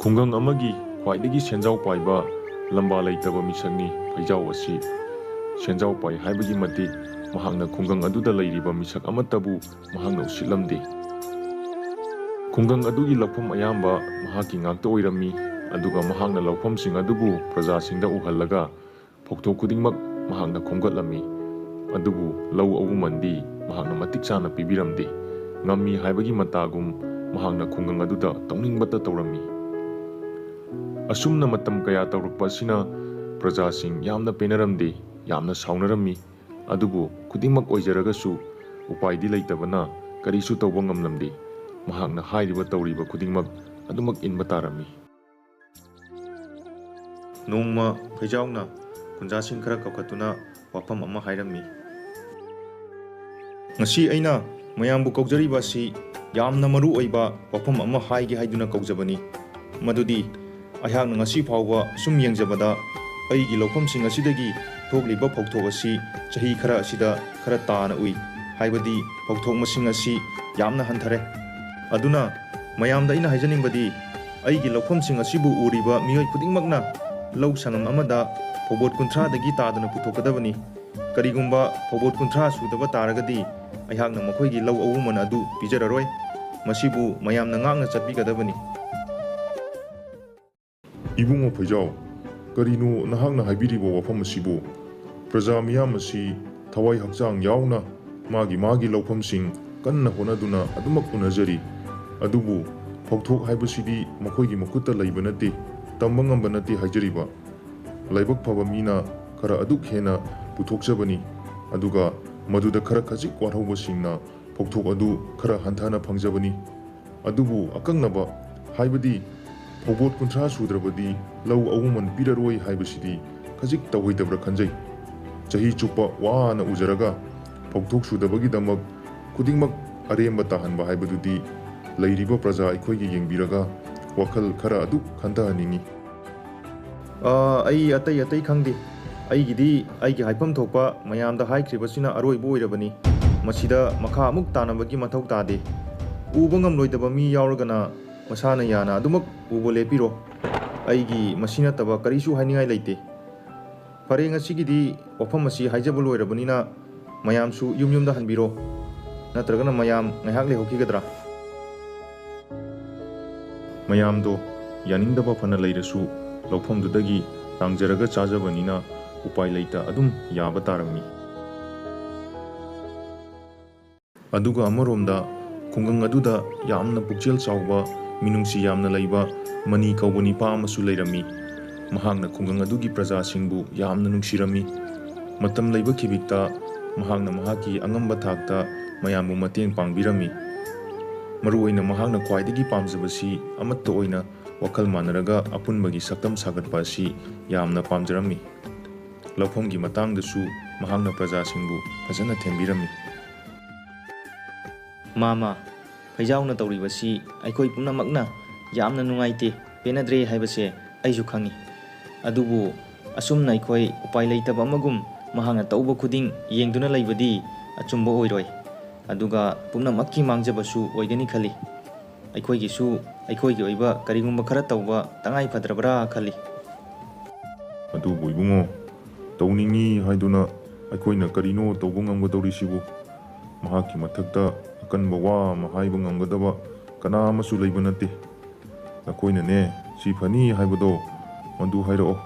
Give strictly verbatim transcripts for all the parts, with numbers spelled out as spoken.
ꯈꯨꯡꯒꯪ ꯑꯃꯒꯤ ꯈ꯭ꯋꯥꯏꯗꯒꯤ ꯁꯦꯟꯖꯥꯎ ꯄꯥꯏꯕ ꯂꯝꯕꯥ ꯂꯩꯇꯕ ꯃꯤꯁꯛꯅꯤ ꯐꯩꯖꯥꯎ ꯑꯁꯤ꯫ ꯁꯦꯟꯖꯥꯎ ꯄꯥꯏ ꯍꯥꯏꯕꯒꯤ ꯃꯇꯤꯛ ꯃꯍꯥꯛꯅ ꯈꯨꯡꯒꯪ ꯑꯗꯨꯗ ꯂꯩꯔꯤꯕ ꯃꯤꯁꯛ ꯑꯃꯠꯇꯕꯨ ꯃꯍꯥꯛꯅ ꯎꯁꯤꯠꯂꯝꯗꯦ꯫ ꯈꯨꯡꯒꯪ ꯑꯗꯨꯒꯤ ꯂꯧꯐꯝ ꯑꯌꯥꯝꯕ ꯃꯍꯥꯛꯀꯤ ꯉꯥꯛꯇ ꯑꯣꯏꯔꯝꯃꯤ, ꯑꯗꯨꯒ ꯃꯍꯥꯛꯅ ꯂꯧꯐꯝꯁꯤꯡ ꯑꯗꯨꯕꯨ ꯄ꯭ꯔꯖꯥꯁꯤꯡꯗ ꯎꯍꯜꯂꯒ ꯐꯧꯊꯣꯛ ꯈꯨꯗꯤꯡꯃꯛ ꯃꯍꯥꯛꯅ ꯈꯣꯝꯒꯠꯂꯝꯃꯤ꯫ ꯑꯗꯨꯕꯨ ꯂꯧ ꯑꯎꯃꯟꯗꯤ ꯃꯍꯥꯛꯅ ꯃꯇꯤꯛ ꯆꯥꯅ ꯄꯤꯕꯤꯔꯝꯗꯦ꯫ ꯉꯝꯃꯤ ꯍꯥꯏꯕꯒꯤ ꯃꯇꯥꯒꯨꯝ ꯃꯍꯥꯛꯅ ꯈꯨꯡꯒꯪ ꯑꯗꯨꯗ ꯇꯧꯅꯤꯡꯕꯇ ꯇꯧꯔꯝꯃꯤ꯫ ꯑꯁꯨꯝꯅ ꯃꯇꯝ ꯀꯌꯥ ꯇꯧꯔꯛꯄ ꯑꯁꯤꯅ ꯄ꯭ꯔꯖꯥꯁꯤꯡ ꯌꯥꯝꯅ ꯄꯦꯟꯅꯔꯝꯗꯦ, ꯌꯥꯝꯅ ꯁꯥꯎꯅꯔꯝꯃꯤ꯫ ꯑꯗꯨꯕꯨ ꯈꯨꯗꯤꯡꯃꯛ ꯑꯣꯏꯖꯔꯒꯁꯨ ꯎꯄꯥꯏꯗꯤ ꯂꯩꯇꯕꯅ ꯀꯔꯤꯁꯨ ꯇꯧꯕ ꯉꯝꯂꯝꯗꯦ꯫ ꯃꯍꯥꯛꯅ ꯍꯥꯏꯔꯤꯕ ꯇꯧꯔꯤꯕ ꯈꯨꯗꯤꯡꯃꯛ ꯑꯗꯨꯃꯛ ꯏꯟꯕ ꯇꯥꯔꯝꯃꯤ꯫ ꯅꯣꯡꯃ ꯐꯩꯖꯥꯎꯅ ꯈꯨꯟꯖꯥꯁꯤꯡ ꯈꯔ ꯀꯧꯈꯠꯇꯨꯅ ꯋꯥꯐꯝ ꯑꯃ ꯍꯥꯏꯔꯝꯃꯤ꯫ ꯉꯁꯤ ꯑꯩꯅ ꯃꯌꯥꯝꯕꯨ ꯀꯧꯖꯔꯤꯕ ꯑꯁꯤ ꯌꯥꯝꯅ ꯃꯔꯨ ꯑꯣꯏꯕ ꯋꯥꯐꯝ ꯑꯃ ꯍꯥꯏꯒꯦ ꯍꯥꯏꯗꯨꯅ ꯀꯧꯖꯕꯅꯤ꯫ ꯃꯗꯨꯗꯤ ꯑꯩꯍꯥꯛꯅ ꯉꯁꯤ ꯐꯥꯎꯕ ꯁꯨꯝ ꯌꯦꯡꯖꯕꯗ ꯑꯩꯒꯤ ꯂꯧꯐꯝꯁꯤꯡ ꯑꯁꯤꯗꯒꯤ ꯊꯣꯛꯂꯤꯕ ꯐꯧꯊꯣꯛ ꯑꯁꯤ ꯆꯍꯤ ꯈꯔ ꯑꯁꯤꯗ ꯈꯔ ꯇꯥꯅ ꯎꯏ꯫ ꯍꯥꯏꯕꯗꯤ ꯐꯧꯊꯣꯛ ꯃꯁꯤꯡ ꯑꯁꯤ ꯌꯥꯝꯅ ꯍꯟꯊꯔꯦ꯫ ꯑꯗꯨꯅ ꯃꯌꯥꯝꯗ ꯑꯩꯅ ꯍꯥꯏꯖꯅꯤꯡꯕꯗꯤ ꯑꯩꯒꯤ ꯂꯧꯐꯝꯁꯤꯡ ꯑꯁꯤꯕꯨ ꯎꯔꯤꯕ ꯃꯤꯑꯣꯏ ꯈꯨꯗꯤꯡꯃꯛꯅ ꯂꯧ ꯁꯪꯉꯝ ꯑꯃꯗ ꯐꯧꯕꯣꯠ ꯀꯨꯟꯊ꯭ꯔꯥꯗꯒꯤ ꯇꯥꯗꯅ ꯄꯨꯊꯣꯛꯀꯗꯕꯅꯤ꯫ ꯀꯔꯤꯒꯨꯝꯕ ꯐꯧꯕꯣꯠ ꯀꯨꯟꯊ꯭ꯔꯥ ꯁꯨꯗꯕ ꯇꯥꯔꯒꯗꯤ ꯑꯩꯍꯥꯛꯅ ꯃꯈꯣꯏꯒꯤ ꯂꯧ ꯑꯎꯃꯟ ꯑꯗꯨ ꯄꯤꯖꯔꯔꯣꯏ꯫ ꯃꯁꯤꯕꯨ ꯃꯌꯥꯝꯅ ꯉꯥꯛꯅ ꯆꯠꯄꯤꯒꯗꯕꯅꯤ꯫ ꯏꯕꯨꯡꯉꯣ ꯐꯩꯖꯥꯎ, ꯀꯔꯤꯅꯣ ꯅꯍꯥꯛꯅ ꯍꯥꯏꯕꯤꯔꯤꯕ ꯋꯥꯐꯝ ꯑꯁꯤꯕꯨ? ꯄ꯭ꯔꯖꯥ ꯃꯤꯌꯥꯝ ꯑꯁꯤ ꯊꯋꯥꯏ ꯍꯛꯆꯥꯡ ꯌꯥꯎꯅ ꯃꯥꯒꯤ ꯃꯥꯒꯤ ꯂꯧꯐꯝꯁꯤꯡ ꯀꯟꯅ ꯍꯣꯠꯅꯗꯨꯅ ꯑꯗꯨꯃꯛ ꯎꯅꯖꯔꯤ꯫ ꯑꯗꯨꯕꯨ ꯐꯧꯊꯣꯛ ꯍꯥꯏꯕꯁꯤꯗꯤ ꯃꯈꯣꯏꯒꯤ ꯃꯈꯨꯠꯇ ꯂꯩꯕ ꯅꯠꯇꯦ, ꯇꯝꯕ ꯉꯝꯕ ꯅꯠꯇꯦ ꯍꯥꯏꯖꯔꯤꯕ꯫ ꯂꯥꯏꯕꯛ ꯐꯕ ꯃꯤꯅ ꯈꯔ ꯑꯗꯨꯛ ꯍꯦꯟꯅ ꯄꯨꯊꯣꯛꯆꯕꯅꯤ, ꯑꯗꯨꯒ ꯃꯗꯨꯗ ꯈꯔ ꯈꯖꯤꯛ ꯋꯥꯠꯍꯧꯕꯁꯤꯡꯅ ꯐꯧꯊꯣꯛ ꯑꯗꯨ ꯈꯔ ꯍꯟꯊꯅ ꯐꯪꯖꯕꯅꯤ꯫ ꯑꯗꯨꯕꯨ ꯑꯀꯛꯅꯕ, ꯍꯥꯏꯕꯗꯤ ꯐꯧꯕꯣꯠ ꯀꯨꯟꯊ꯭ꯔꯥ ꯁꯨꯗ꯭ꯔꯕꯗꯤ ꯂꯧ ꯑꯎꯃꯟ ꯄꯤꯔꯔꯣꯏ ꯍꯥꯏꯕꯁꯤꯗꯤ ꯈꯖꯤꯛ ꯇꯧꯍꯩꯗꯕ꯭ꯔꯥ ꯈꯟꯖꯩ꯫ ꯆꯍꯤ ꯆꯨꯞꯄ ꯋꯥꯅ ꯎꯖꯔꯒ ꯐꯧꯊꯣꯛ ꯁꯨꯗꯕꯒꯤꯗꯃꯛ ꯈꯨꯗꯤꯡꯃꯛ ꯑꯔꯦꯝꯕ ꯇꯥꯍꯟꯕ ꯍꯥꯏꯕꯗꯨꯗꯤ ꯂꯩꯔꯤꯕ ꯄ꯭ꯔꯖꯥ ꯑꯩꯈꯣꯏꯒꯤ ꯌꯦꯡꯕꯤꯔꯒ ꯋꯥꯈꯜ ꯈꯔ ꯑꯗꯨꯛ ꯈꯟꯊꯍꯟꯅꯤꯡꯏ꯫ ꯑ, ꯑꯩ ꯑꯇꯩ ꯑꯇꯩ ꯈꯪꯗꯦ꯫ ꯑꯩꯒꯤꯗꯤ ꯑꯩꯒꯤ ꯍꯥꯏꯐꯝ ꯊꯣꯛꯄ ꯃꯌꯥꯝꯗ ꯍꯥꯏꯈ꯭ꯔꯤꯕꯁꯤꯅ ꯑꯔꯣꯏꯕ ꯑꯣꯏꯔꯕꯅꯤ꯫ ꯃꯁꯤꯗ ꯃꯈꯥ ꯑꯃꯨꯛ ꯇꯥꯅꯕꯒꯤ ꯃꯊꯧ ꯇꯥꯗꯦ꯫ ꯎꯕ ꯉꯝꯂꯣꯏꯗꯕ ꯃꯤ ꯌꯥꯎꯔꯒꯅ ꯃꯁꯥꯅ ꯌꯥꯅ ꯑꯗꯨꯃꯛ ꯎꯕ ꯂꯦꯞꯄꯤꯔꯣ꯫ ꯑꯩꯒꯤ ꯃꯁꯤ ꯅꯠꯇꯕ ꯀꯔꯤꯁꯨ ꯍꯥꯏꯅꯤꯡꯉꯥꯏ ꯂꯩꯇꯦ꯫ ꯐꯔꯦ, ꯉꯁꯤꯒꯤꯗꯤ ꯋꯥꯐꯝ ꯑꯁꯤ ꯍꯥꯏꯖꯕ ꯂꯣꯏꯔꯕꯅꯤꯅ ꯃꯌꯥꯝꯁꯨ ꯌꯨꯝ ꯌꯨꯝꯗ ꯍꯟꯕꯤꯔꯣ꯫ ꯅꯠꯇ꯭ꯔꯒꯅ ꯃꯌꯥꯝ ꯉꯥꯏꯍꯥꯛ ꯂꯩꯍꯧꯈꯤꯒꯗ꯭ꯔꯥ? ꯃꯌꯥꯝꯗꯣ ꯌꯥꯅꯤꯡꯗꯕ ꯐꯅ ꯂꯩꯔꯁꯨ ꯂꯧꯐꯝꯗꯨꯗꯒꯤ ꯇꯥꯡꯖꯔꯒ ꯆꯥꯖꯕꯅꯤꯅ ꯎꯄꯥꯏ ꯂꯩꯇ ꯑꯗꯨꯝ ꯌꯥꯕ ꯇꯥꯔꯝꯃꯤ꯫ ꯑꯗꯨꯒ ꯑꯃꯔꯣꯝꯗ ꯈꯨꯡꯒꯪ ꯑꯗꯨꯗ ꯌꯥꯝꯅ ꯄꯨꯛꯆꯦꯜ ꯆꯥꯎꯕ, ꯃꯤꯅꯨꯡꯁꯤ ꯌꯥꯝꯅ ꯂꯩꯕ ꯃꯅꯤ ꯀꯧꯕ ꯅꯤꯄꯥ ꯑꯃꯁꯨ ꯂꯩꯔꯝꯃꯤ꯫ ꯃꯍꯥꯛꯅ ꯈꯨꯡꯒꯪ ꯑꯗꯨꯒꯤ ꯄ꯭ꯔꯖꯥꯁꯤꯡꯕꯨ ꯌꯥꯝꯅ ꯅꯨꯡꯁꯤꯔꯝꯃꯤ꯫ ꯃꯇꯝ ꯂꯩꯕ ꯈꯤꯕꯤꯛꯇ ꯃꯍꯥꯛꯅ ꯃꯍꯥꯛꯀꯤ ꯑꯉꯝꯕ ꯊꯥꯛꯇ ꯃꯌꯥꯝꯕꯨ ꯃꯇꯦꯡ ꯄꯥꯡꯕꯤꯔꯝꯃꯤ꯫ ꯃꯔꯨꯑꯣꯏꯅ ꯃꯍꯥꯛꯅ ꯈ꯭ꯋꯥꯏꯗꯒꯤ ꯄꯥꯝꯖꯕꯁꯤ ꯑꯃꯠꯇ ꯑꯣꯏꯅ ꯋꯥꯈꯜ ꯃꯥꯟꯅꯔꯒ ꯑꯄꯨꯟꯕꯒꯤ ꯁꯛꯇꯝ ꯁꯥꯒꯠꯄ ꯑꯁꯤ ꯌꯥꯝꯅ ꯄꯥꯝꯖꯔꯝꯃꯤ꯫ ꯂꯧꯐꯝꯒꯤ ꯃꯇꯥꯡꯗꯁꯨ ꯃꯍꯥꯛꯅ ꯄ꯭ꯔꯖꯥꯁꯤꯡꯕꯨ ꯐꯖꯅ ꯊꯦꯝꯕꯤꯔꯝꯃꯤ꯫ ꯃꯥꯃ, ꯐꯩꯖꯥꯎꯅ ꯇꯧꯔꯤꯕꯁꯤ ꯑꯩꯈꯣꯏ ꯄꯨꯝꯅꯃꯛꯅ ꯌꯥꯝꯅ ꯅꯨꯡꯉꯥꯏꯇꯦ, ꯄꯦꯟꯅꯗ꯭ꯔꯦ ꯍꯥꯏꯕꯁꯦ ꯑꯩꯁꯨ ꯈꯪꯏ꯫ ꯑꯗꯨꯕꯨ ꯑꯁꯨꯝꯅ ꯑꯩꯈꯣꯏ ꯎꯄꯥꯏ ꯂꯩꯇꯕ ꯑꯃꯒꯨꯝ ꯃꯍꯥꯛꯅ ꯇꯧꯕ ꯈꯨꯗꯤꯡ ꯌꯦꯡꯗꯨꯅ ꯂꯩꯕꯗꯤ ꯑꯆꯨꯝꯕ ꯑꯣꯏꯔꯣꯏ꯫ ꯑꯗꯨꯒ ꯄꯨꯝꯅꯃꯛꯀꯤ ꯃꯥꯡꯖꯕꯁꯨ ꯑꯣꯏꯒꯅꯤ ꯈꯜꯂꯤ꯫ ꯑꯩꯈꯣꯏꯒꯤꯁꯨ ꯑꯩꯈꯣꯏꯒꯤ ꯑꯣꯏꯕ ꯀꯔꯤꯒꯨꯝꯕ ꯈꯔ ꯇꯧꯕ ꯇꯉꯥꯏ ꯐꯗ꯭ꯔꯕ꯭ꯔꯥ ꯈꯜꯂꯤ꯫ ꯑꯗꯨꯕꯨ ꯏꯕꯨꯡꯉꯣ, ꯇꯧꯅꯤꯡꯉꯤ ꯍꯥꯏꯗꯨꯅ ꯑꯩꯈꯣꯏꯅ ꯀꯔꯤꯅꯣ ꯇꯧꯕ ꯉꯝꯒꯗꯧꯔꯤꯁꯤꯕꯨ? ꯃꯍꯥꯛꯀꯤ ꯃꯊꯛꯇ ꯑꯀꯟꯕ ꯋꯥ ꯑꯃ ꯍꯥꯏꯕ ꯉꯝꯒꯗꯕ ꯀꯅꯥ ꯑꯃꯁꯨ ꯂꯩꯕ ꯅꯠꯇꯦ꯫ ꯅꯈꯣꯏꯅꯅꯦ, ꯁꯤ ꯐꯅꯤ ꯍꯥꯏꯕꯗꯣ ꯃꯗꯨ ꯍꯥꯏꯔꯛꯑꯣ꯫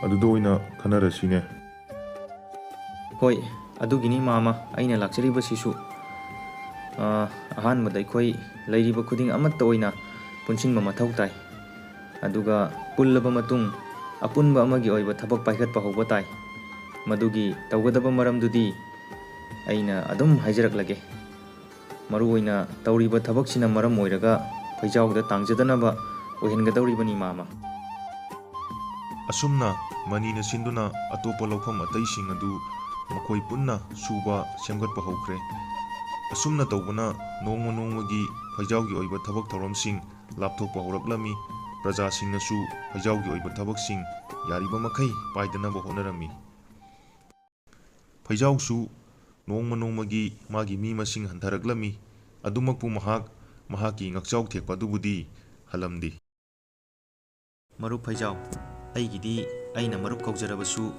ꯑꯗꯨꯗ ꯑꯣꯏꯅ ꯈꯟꯅꯔꯁꯤꯅꯦ꯫ ꯍꯣꯏ, ꯑꯗꯨꯒꯤꯅꯤ ꯃꯥꯃ ꯑꯩꯅ ꯂꯥꯛꯆꯔꯤꯕꯁꯤꯁꯨ꯫ ꯑ, ꯑꯍꯥꯟꯕꯗ ꯑꯩꯈꯣꯏ ꯂꯩꯔꯤꯕ ꯈꯨꯗꯤꯡ ꯑꯃꯠꯇ ꯑꯣꯏꯅ ꯄꯨꯟꯁꯤꯟꯕ ꯃꯊꯧ ꯇꯥꯏ꯫ ꯑꯗꯨꯒ ꯄꯨꯜꯂꯕ ꯃꯇꯨꯡ ꯑꯄꯨꯟꯕ ꯑꯃꯒꯤ ꯑꯣꯏꯕ ꯊꯕꯛ ꯄꯥꯏꯈꯠꯄ ꯍꯧꯕ ꯇꯥꯏ꯫ ꯃꯗꯨꯒꯤ ꯇꯧꯒꯗꯕ ꯃꯔꯝꯗꯨꯗꯤ ꯑꯩꯅ ꯑꯗꯨꯝ ꯍꯥꯏꯖꯔꯛꯂꯒꯦ꯫ ꯃꯔꯨꯑꯣꯏꯅ ꯇꯧꯔꯤꯕ ꯊꯕꯛꯁꯤꯅ ꯃꯔꯝ ꯑꯣꯏꯔꯒ ꯐꯩꯖꯥꯎꯗ ꯇꯥꯡꯖꯗꯅꯕ ꯑꯣꯏꯍꯟꯒꯗꯧꯔꯤꯕꯅꯤ, ꯃꯥꯃ꯫ ꯑꯁꯨꯝꯅ ꯃꯅꯤꯅ ꯁꯤꯟꯗꯨꯅ ꯑꯇꯣꯞꯄ ꯂꯧꯐꯝ ꯑꯇꯩꯁꯤꯡ ꯑꯗꯨ ꯃꯈꯣꯏ ꯄꯨꯟꯅ ꯁꯨꯕ ꯁꯦꯝꯒꯠꯄ ꯍꯧꯈ꯭ꯔꯦ꯫ ꯑꯁꯨꯝꯅ ꯇꯧꯕꯅ ꯅꯣꯡꯃ ꯅꯣꯡꯃꯒꯤ ꯐꯩꯖꯥꯎꯒꯤ ꯑꯣꯏꯕ ꯊꯕꯛ ꯊꯧꯔꯝꯁꯤꯡ ꯂꯥꯞꯊꯣꯛꯄ ꯍꯧꯔꯛꯂꯝꯃꯤ꯫ ꯄ꯭ꯔꯖꯥꯁꯤꯡꯅꯁꯨ ꯐꯩꯖꯥꯎꯒꯤ ꯑꯣꯏꯕ ꯊꯕꯛꯁꯤꯡ ꯌꯥꯔꯤꯕ ꯃꯈꯩ ꯄꯥꯏꯗꯅꯕ ꯍꯣꯠꯅꯔꯝꯃꯤ꯫ ꯐꯩꯖꯥꯎꯁꯨ ꯅꯣꯡꯃ ꯅꯣꯡꯃꯒꯤ ꯃꯥꯒꯤ ꯃꯤ ꯃꯁꯤꯡ ꯍꯟꯊꯔꯛꯂꯝꯃꯤ꯫ ꯑꯗꯨꯃꯛꯄꯨ ꯃꯍꯥꯛ ꯃꯍꯥꯛꯀꯤ ꯉꯛꯆꯥꯎ ꯊꯦꯛꯄ ꯑꯗꯨꯕꯨꯗꯤ ꯍꯜꯂꯝꯗꯦ꯫ ꯃꯔꯨꯞ ꯐꯩꯖꯥꯎ, ꯑꯩꯒꯤꯗꯤ ꯑꯩꯅ ꯃꯔꯨꯞ ꯀꯧꯖꯔꯕꯁꯨ,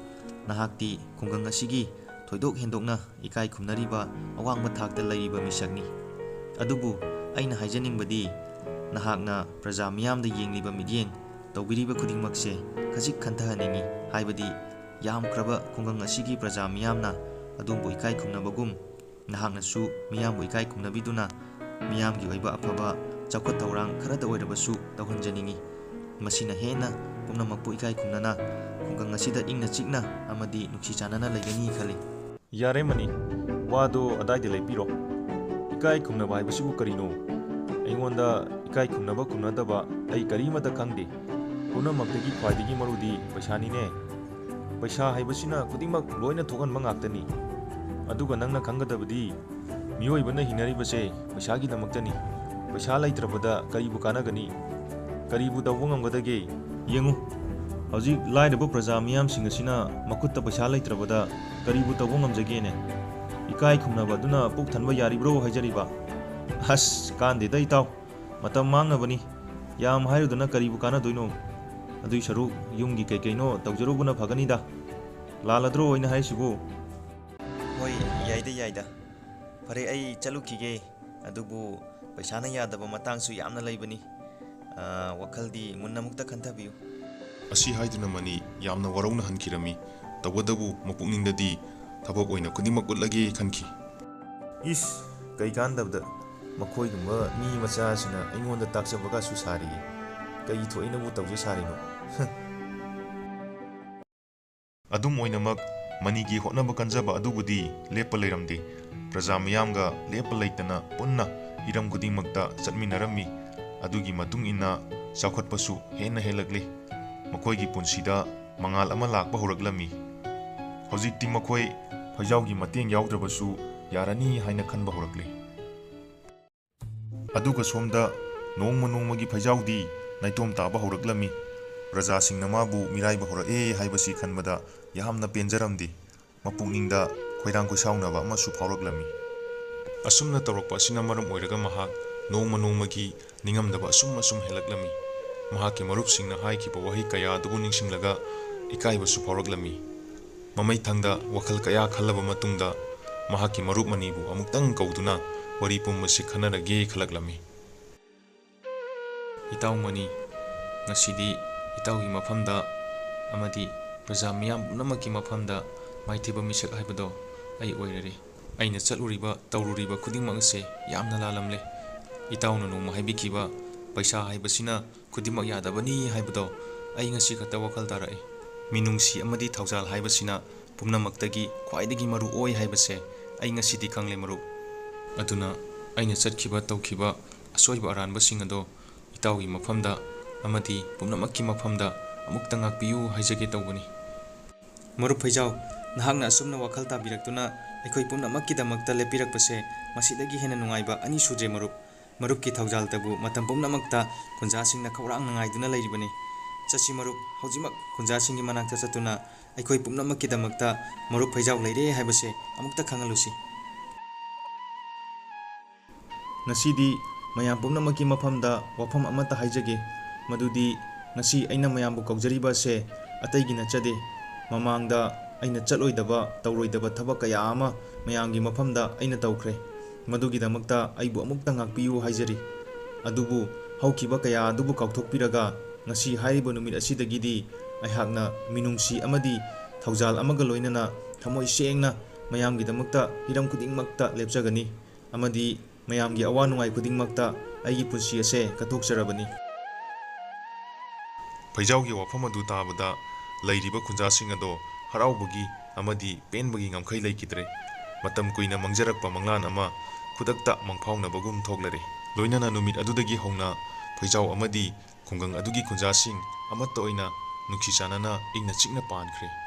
ꯅꯍꯥꯛꯇꯤ ꯈꯨꯡꯒꯪ ꯑꯁꯤꯒꯤ ꯊꯣꯏꯗꯣꯛ ꯍꯦꯟꯗꯣꯛꯅ ꯏꯀꯥꯏ ꯈꯨꯝꯅꯔꯤꯕ ꯑꯋꯥꯡꯕ ꯊꯥꯛꯇ ꯂꯩꯔꯤꯕ ꯃꯤꯁꯛꯅꯤ꯫ ꯑꯗꯨꯕꯨ ꯑꯩꯅ ꯍꯥꯏꯖꯅꯤꯡꯕꯗꯤ, ꯅꯍꯥꯛꯅ ꯄ꯭ꯔꯖꯥ ꯃꯤꯌꯥꯝꯗ ꯌꯦꯡꯂꯤꯕ ꯃꯤꯠꯌꯦꯡ, ꯇꯧꯕꯤꯔꯤꯕ ꯈꯨꯗꯤꯡꯃꯛꯁꯦ ꯈꯖꯤꯛ ꯈꯟꯊꯍꯟꯅꯤꯡꯏ꯫ ꯍꯥꯏꯕꯗꯤ, ꯌꯥꯝꯈ꯭ꯔꯕ ꯈꯨꯡꯒꯪ ꯑꯁꯤꯒꯤ ꯄ꯭ꯔꯖꯥ ꯃꯤꯌꯥꯝꯅ ꯑꯗꯣꯝꯕꯨ ꯏꯀꯥꯏ ꯈꯨꯝꯅꯕꯒꯨꯝ, ꯅꯍꯥꯛꯅꯁꯨ ꯃꯤꯌꯥꯝꯕꯨ ꯏꯀꯥꯏ ꯈꯨꯝꯅꯕꯤꯗꯨꯅ ꯃꯤꯌꯥꯝꯒꯤ ꯑꯣꯏꯕ ꯑꯐꯕ ꯆꯥꯎꯈꯠ ꯊꯧꯔꯥꯡ ꯈꯔꯗ ꯑꯣꯏꯔꯕꯁꯨ ꯇꯧꯍꯟꯖꯅꯤꯡꯏ꯫ ꯃꯁꯤꯅ ꯍꯦꯟꯅ ꯄꯨꯝꯅꯃꯛꯄꯨ ꯏꯀꯥꯏ ꯈꯨꯝꯅꯅ ꯈꯨꯡꯒꯪ ꯑꯁꯤꯗ ꯏꯪꯅ ꯆꯤꯛꯅ ꯑꯃꯗꯤ ꯅꯨꯡꯁꯤ ꯆꯥꯟꯅꯅ ꯂꯩꯒꯅꯤ ꯈꯜꯂꯤ꯫ ꯌꯥꯔꯦ ꯃꯅꯤ, ꯋꯥꯗꯣ ꯑꯗꯥꯏꯗ ꯂꯦꯞꯄꯤꯔꯣ꯫ ꯏꯀꯥꯏ ꯈꯨꯝꯅꯕ ꯍꯥꯏꯕꯁꯤꯕꯨ ꯀꯔꯤꯅꯣ? ꯑꯩꯉꯣꯟꯗ ꯏꯀꯥꯏ ꯈꯨꯝꯅꯕ ꯈꯨꯝꯅꯗꯕ ꯑꯩ ꯀꯔꯤꯃꯠꯇ ꯈꯪꯗꯦ꯫ ꯄꯨꯝꯅꯃꯛꯇꯒꯤ ꯈ꯭ꯋꯥꯏꯗꯒꯤ ꯃꯔꯨꯗꯤ ꯄꯩꯁꯥꯅꯤꯅꯦ꯫ ꯄꯩꯁꯥ ꯍꯥꯏꯕꯁꯤꯅ ꯈꯨꯗꯤꯡꯃꯛ ꯂꯣꯏꯅ ꯊꯣꯛꯍꯟꯕ ꯉꯥꯛꯇꯅꯤ꯫ ꯑꯗꯨꯒ ꯅꯪꯅ ꯈꯪꯒꯗꯕꯗꯤ, ꯃꯤꯑꯣꯏꯕꯅ ꯍꯤꯡꯅꯔꯤꯕꯁꯦ ꯄꯩꯁꯥꯒꯤꯗꯃꯛꯇꯅꯤ꯫ ꯄꯩꯁꯥ ꯂꯩꯇ꯭ꯔꯕꯗ ꯀꯔꯤꯕꯨ ꯀꯥꯟꯅꯒꯅꯤ? ꯀꯔꯤꯕꯨ ꯇꯧꯕ ꯉꯝꯒꯗꯒꯦ? ꯌꯦꯡꯉꯨ, ꯍꯧꯖꯤꯛ ꯂꯥꯏꯔꯕ ꯄ꯭ꯔꯖꯥ ꯃꯤꯌꯥꯝꯁꯤꯡ ꯑꯁꯤꯅ ꯃꯈꯨꯠꯇ ꯄꯩꯁꯥ ꯂꯩꯇ꯭ꯔꯕꯗ ꯀꯔꯤꯕꯨ ꯇꯧꯕ ꯉꯝꯖꯒꯦꯅꯦ? ꯏꯀꯥꯏ ꯈꯨꯝꯅꯕ ꯑꯗꯨꯅ ꯄꯨꯛ ꯊꯟꯕ ꯌꯥꯔꯤꯕ꯭ꯔꯣ ꯍꯥꯏꯖꯔꯤꯕ? ꯑꯁ, ꯀꯥꯟꯗꯦꯗ ꯏꯇꯥꯎ, ꯃꯇꯝ ꯃꯥꯡꯅꯕꯅꯤ꯫ ꯌꯥꯝ ꯍꯥꯏꯔꯨꯗꯅ ꯀꯔꯤꯕꯨ ꯀꯥꯟꯅꯗꯣꯏꯅꯣ? ꯑꯗꯨꯏ ꯁꯔꯨꯛ ꯌꯨꯝꯒꯤ ꯀꯩ ꯀꯩꯅꯣ ꯇꯧꯖꯔꯨꯕꯅ ꯐꯒꯅꯤꯗ꯫ ꯂꯥꯜꯂꯗ꯭ꯔꯣ ꯑꯩꯅ ꯍꯥꯏꯔꯤꯁꯤꯕꯨ? ꯍꯣꯏ, ꯌꯥꯏꯗ, ꯌꯥꯏꯗ꯫ ꯐꯔꯦ, ꯑꯩ ꯆꯠꯂꯨꯈꯤꯒꯦ꯫ ꯑꯗꯨꯕꯨ ꯄꯩꯁꯥꯅ ꯌꯥꯗꯕ ꯃꯇꯥꯡꯁꯨ ꯌꯥꯝꯅ ꯂꯩꯕꯅꯤ꯫ ꯑꯥ, ꯋꯥꯈꯜꯗꯤ ꯃꯨꯟꯅ ꯑꯃꯨꯛꯇ ꯈꯟꯊꯕꯤꯌꯨ꯫ ꯑꯁꯤ ꯍꯥꯏꯗꯨꯅ ꯃꯅꯤ ꯌꯥꯝꯅ ꯋꯥꯔꯧꯅ ꯍꯟꯈꯤꯔꯝꯃꯤ꯫ ꯇꯧꯕꯇꯕꯨ ꯃꯄꯨꯛꯅꯤꯡꯗꯗꯤ ꯊꯕꯛ ꯑꯣꯏꯅ ꯈꯨꯗꯤꯡꯃꯛ ꯎꯠꯂꯒꯦ ꯈꯟꯈꯤ꯫ ꯏꯁ, ꯀꯩ ꯀꯥꯟꯗꯕꯗ ꯃꯈꯣꯏꯒꯨꯝꯕ ꯃꯤ ꯃꯆꯥꯁꯤꯅ ꯑꯩꯉꯣꯟꯗ ꯇꯥꯛꯆꯕꯒꯁꯨ ꯁꯥꯔꯤꯌꯦ꯫ ꯀꯩ ꯊꯣꯛꯏꯅꯕꯨ ꯇꯧꯖ ꯁꯥꯔꯤꯅꯣ? ꯑꯗꯨꯝ ꯑꯣꯏꯅꯃꯛ, ꯃꯅꯤꯒꯤ ꯍꯣꯠꯅꯕ ꯀꯟꯖꯕ ꯑꯗꯨꯕꯨꯗꯤ ꯂꯦꯞꯄ ꯂꯩꯔꯝꯗꯦ꯫ ꯄ꯭ꯔꯖꯥ ꯃꯤꯌꯥꯝꯒ ꯂꯦꯞꯄ ꯂꯩꯇꯅ ꯄꯨꯟꯅ ꯍꯤꯔꯝ ꯈꯨꯗꯤꯡꯃꯛꯇ ꯆꯠꯃꯤꯟꯅꯔꯝꯃꯤ꯫ ꯑꯗꯨꯒꯤ ꯃꯇꯨꯡ ꯏꯟꯅ ꯆꯥꯎꯈꯠꯄꯁꯨ ꯍꯦꯟꯅ ꯍꯦꯜꯂꯛꯂꯦ꯫ ꯃꯈꯣꯏꯒꯤ ꯄꯨꯟꯁꯤꯗ ꯃꯉꯥꯜ ꯑꯃ ꯂꯥꯛꯄ ꯍꯧꯔꯛꯂꯝꯃꯤ꯫ ꯍꯧꯖꯤꯛꯇꯤ ꯃꯈꯣꯏ ꯐꯩꯖꯥꯎꯒꯤ ꯃꯇꯦꯡ ꯌꯥꯎꯗ꯭ꯔꯕꯁꯨ ꯌꯥꯔꯅꯤ ꯍꯥꯏꯅ ꯈꯟꯕ ꯍꯧꯔꯛꯂꯦ꯫ ꯑꯗꯨꯒ ꯁꯣꯝꯗ ꯅꯣꯡꯃ ꯅꯣꯡꯃꯒꯤ ꯐꯩꯖꯥꯎꯗꯤ ꯅꯥꯏꯇꯣꯝ ꯇꯥꯕ ꯍꯧꯔꯛꯂꯝꯃꯤ꯫ ꯄ꯭ꯔꯖꯥꯁꯤꯡꯅ ꯃꯥꯕꯨ ꯃꯤꯔꯥꯏꯕ ꯍꯧꯔꯛꯑꯦ ꯍꯥꯏꯕꯁꯤ ꯈꯟꯕꯗ ꯌꯥꯝꯅ ꯄꯦꯟꯖꯔꯝꯗꯦ꯫ ꯃꯄꯨꯛꯅꯤꯡꯗ ꯈꯣꯏꯔꯥꯡ ꯈꯣꯏꯁꯥꯎꯅꯕ ꯑꯃꯁꯨ ꯐꯥꯎꯔꯛꯂꯝꯃꯤ꯫ ꯑꯁꯨꯝꯅ ꯇꯧꯔꯛꯄ ꯑꯁꯤꯅ ꯃꯔꯝ ꯑꯣꯏꯔꯒ ꯃꯍꯥꯛ ꯅꯣꯡꯃ ꯅꯣꯡꯃꯒꯤ ꯅꯤꯡꯉꯝꯗꯕ ꯑꯁꯨꯝ ꯑꯁꯨꯝ ꯍꯦꯜꯂꯛꯂꯝꯃꯤ꯫ ꯃꯍꯥꯛꯀꯤ ꯃꯔꯨꯞꯁꯤꯡꯅ ꯍꯥꯏꯈꯤꯕ ꯋꯥꯍꯩ ꯀꯌꯥ ꯑꯗꯨꯕꯨ ꯅꯤꯡꯁꯤꯡꯂꯒ ꯏꯀꯥꯏꯕꯁꯨ ꯐꯥꯎꯔꯛꯂꯝꯃꯤ꯫ ꯃꯃꯩꯊꯪꯗ ꯋꯥꯈꯜ ꯀꯌꯥ ꯈꯜꯂꯕ ꯃꯇꯨꯡꯗ ꯃꯍꯥꯛꯀꯤ ꯃꯔꯨꯞ ꯃꯅꯤꯕꯨ ꯑꯃꯨꯛꯇꯪ ꯀꯧꯗꯨꯅ ꯋꯥꯔꯤ ꯄꯨꯝꯕꯁꯤ ꯈꯟꯅꯔꯒꯦ ꯈꯜꯂꯛꯂꯝꯃꯤ꯫ "ꯏꯇꯥꯎ ꯃꯅꯤ, ꯉꯁꯤꯗꯤ ꯏꯇꯥꯎꯒꯤ ꯃꯐꯝꯗ ꯑꯃꯗꯤ ꯄ꯭ꯔꯖꯥ ꯃꯤꯌꯥꯝ ꯄꯨꯝꯅꯃꯛꯀꯤ ꯃꯐꯝꯗ ꯃꯥꯏꯊꯤꯕ ꯃꯤꯁꯛ ꯍꯥꯏꯕꯗꯣ ꯑꯩ ꯑꯣꯏꯔꯔꯦ꯫ ꯑꯩꯅ ꯆꯠꯂꯨꯔꯤꯕ ꯇꯧꯔꯨꯔꯤꯕ ꯈꯨꯗꯤꯡꯃꯛ ꯑꯁꯦ ꯌꯥꯝꯅ ꯂꯥꯜꯂꯝꯂꯦ꯫ ꯏꯇꯥꯎꯅ ꯅꯣꯡꯃ ꯍꯥꯏꯕꯤꯈꯤꯕ ꯄꯩꯁꯥ ꯍꯥꯏꯕꯁꯤꯅ ꯈꯨꯗꯤꯡꯃꯛ ꯌꯥꯗꯕꯅꯤ ꯍꯥꯏꯕꯗꯣ ꯑꯩ ꯉꯁꯤ ꯈꯛꯇ ꯋꯥꯈꯜ ꯇꯥꯔꯛꯏ꯫ ꯃꯤꯅꯨꯡꯁꯤ ꯑꯃꯗꯤ ꯊꯧꯖꯥꯜ ꯍꯥꯏꯕꯁꯤꯅ ꯄꯨꯝꯅꯃꯛꯇꯒꯤ ꯈ꯭ꯋꯥꯏꯗꯒꯤ ꯃꯔꯨ ꯑꯣꯏ ꯍꯥꯏꯕꯁꯦ ꯑꯩ ꯉꯁꯤꯗꯤ ꯈꯪꯂꯦ ꯃꯔꯨꯞ꯫ ꯑꯗꯨꯅ ꯑꯩꯅ ꯆꯠꯈꯤꯕ ꯇꯧꯈꯤꯕ ꯑꯁꯣꯏꯕ ꯑꯔꯥꯟꯕꯁꯤꯡ ꯑꯗꯣ ꯏꯇꯥꯎꯒꯤ ꯃꯐꯝꯗ ꯑꯃꯗꯤ ꯄꯨꯝꯅꯃꯛꯀꯤ ꯃꯐꯝꯗ ꯑꯃꯨꯛꯇ ꯉꯥꯛꯄꯤꯌꯨ ꯍꯥꯏꯖꯒꯦ ꯇꯧꯕꯅꯤ꯫" "ꯃꯔꯨꯞ ꯐꯩꯖꯥꯎ, ꯅꯍꯥꯛꯅ ꯑꯁꯨꯝꯅ ꯋꯥꯈꯜ ꯇꯥꯕꯤꯔꯛꯇꯨꯅ ꯑꯩꯈꯣꯏ ꯄꯨꯝꯅꯃꯛꯀꯤꯗꯃꯛꯇ ꯂꯦꯞꯄꯤꯔꯛꯄꯁꯦ ꯃꯁꯤꯗꯒꯤ ꯍꯦꯟꯅ ꯅꯨꯡꯉꯥꯏꯕ ꯑꯅꯤ ꯁꯨꯗ꯭ꯔꯦ ꯃꯔꯨꯞ꯫ ꯃꯔꯨꯞꯀꯤ ꯊꯧꯖꯥꯜꯇꯕꯨ ꯃꯇꯝ ꯄꯨꯝꯅꯃꯛꯇ ꯈꯨꯟꯖꯥꯁꯤꯡꯅ ꯈꯧꯔꯥꯡꯅ ꯉꯥꯏꯗꯨꯅ ꯂꯩꯔꯤꯕꯅꯤ꯫ ꯆꯠꯁꯤ ꯃꯔꯨꯞ, ꯍꯧꯖꯤꯛꯃꯛ ꯈꯨꯟꯖꯥꯁꯤꯡꯒꯤ ꯃꯅꯥꯛꯇ ꯆꯠꯇꯨꯅ ꯑꯩꯈꯣꯏ ꯄꯨꯝꯅꯃꯛꯀꯤꯗꯃꯛꯇ ꯃꯔꯨꯞ ꯐꯩꯖꯥꯎ ꯂꯩꯔꯦ ꯍꯥꯏꯕꯁꯦ ꯑꯃꯨꯛꯇ ꯈꯪꯍꯜꯂꯨꯁꯤ꯫" ꯉꯁꯤꯗꯤ ꯃꯌꯥꯝ ꯄꯨꯝꯅꯃꯛꯀꯤ ꯃꯐꯝꯗ ꯋꯥꯐꯝ ꯑꯃꯠꯇ ꯍꯥꯏꯖꯒꯦ, ꯃꯗꯨꯗꯤ ꯉꯁꯤ ꯑꯩꯅ ꯃꯌꯥꯝꯕꯨ ꯀꯧꯖꯔꯤꯕ ꯑꯁꯦ ꯑꯇꯩꯒꯤ ꯅꯠꯆꯗꯦ꯫ ꯃꯃꯥꯡꯗ ꯑꯩꯅ ꯆꯠꯂꯣꯏꯗꯕ, ꯇꯧꯔꯣꯏꯗꯕ ꯊꯕꯛ ꯀꯌꯥ ꯑꯃ ꯃꯌꯥꯝꯒꯤ ꯃꯐꯝꯗ ꯑꯩꯅ ꯇꯧꯈ꯭ꯔꯦ꯫ ꯃꯗꯨꯒꯤꯗꯃꯛꯇ ꯑꯩꯕꯨ ꯑꯃꯨꯛꯇ ꯉꯥꯛꯄꯤꯌꯨ ꯍꯥꯏꯖꯔꯤ꯫ ꯑꯗꯨꯕꯨ ꯍꯧꯈꯤꯕ ꯀꯌꯥ ꯑꯗꯨꯕꯨ ꯀꯥꯎꯊꯣꯛꯄꯤꯔꯒ ꯉꯁꯤ ꯍꯥꯏꯔꯤꯕ ꯅꯨꯃꯤꯠ ꯑꯁꯤꯗꯒꯤꯗꯤ ꯑꯩꯍꯥꯛꯅ ꯃꯤꯅꯨꯡꯁꯤ ꯑꯃꯗꯤ ꯊꯧꯖꯥꯜ ꯑꯃꯒ ꯂꯣꯏꯅꯅ ꯊꯃꯣꯏ ꯁꯦꯡꯅ ꯃꯌꯥꯝꯒꯤꯗꯃꯛꯇ ꯍꯤꯔꯝ ꯈꯨꯗꯤꯡꯃꯛꯇ ꯂꯦꯞꯆꯒꯅꯤ ꯑꯃꯗꯤ ꯃꯌꯥꯝꯒꯤ ꯑꯋꯥ ꯅꯨꯡꯉꯥꯏ ꯈꯨꯗꯤꯡꯃꯛꯇ ꯑꯩꯒꯤ ꯄꯨꯟꯁꯤ ꯑꯁꯦ ꯀꯠꯊꯣꯛꯆꯔꯕꯅꯤ꯫ ꯐꯩꯖꯥꯎꯒꯤ ꯋꯥꯐꯝ ꯑꯗꯨ ꯇꯥꯕꯗ ꯂꯩꯔꯤꯕ ꯈꯨꯟꯖꯥꯁꯤꯡ ꯑꯗꯣ ꯍꯔꯥꯎꯕꯒꯤ ꯑꯃꯗꯤ ꯄꯦꯟꯕꯒꯤ ꯉꯝꯈꯩ ꯂꯩꯈꯤꯗ꯭ꯔꯦ꯫ ꯃꯇꯝ ꯀꯨꯏꯅ ꯃꯪꯖꯔꯛꯄ ꯃꯪꯂꯥꯟ ꯑꯃ ꯈꯨꯗꯛꯇ ꯃꯪꯐꯥꯎꯅꯕꯒꯨꯝ ꯊꯣꯛꯂꯔꯦ꯫ ꯂꯣꯏꯅꯅ ꯅꯨꯃꯤꯠ ꯑꯗꯨꯗꯒꯤ ꯍꯧꯅ ꯐꯩꯖꯥꯎ ꯑꯃꯗꯤ ꯈꯨꯡꯒꯪ ꯑꯗꯨꯒꯤ ꯈꯨꯟꯖꯥꯁꯤꯡ ꯑꯃꯠꯇ ꯑꯣꯏꯅ ꯅꯨꯡꯁꯤ ꯆꯥꯟꯅꯅ ꯏꯪꯅ ꯆꯤꯛꯅ ꯄꯥꯟꯈ꯭ꯔꯦ꯫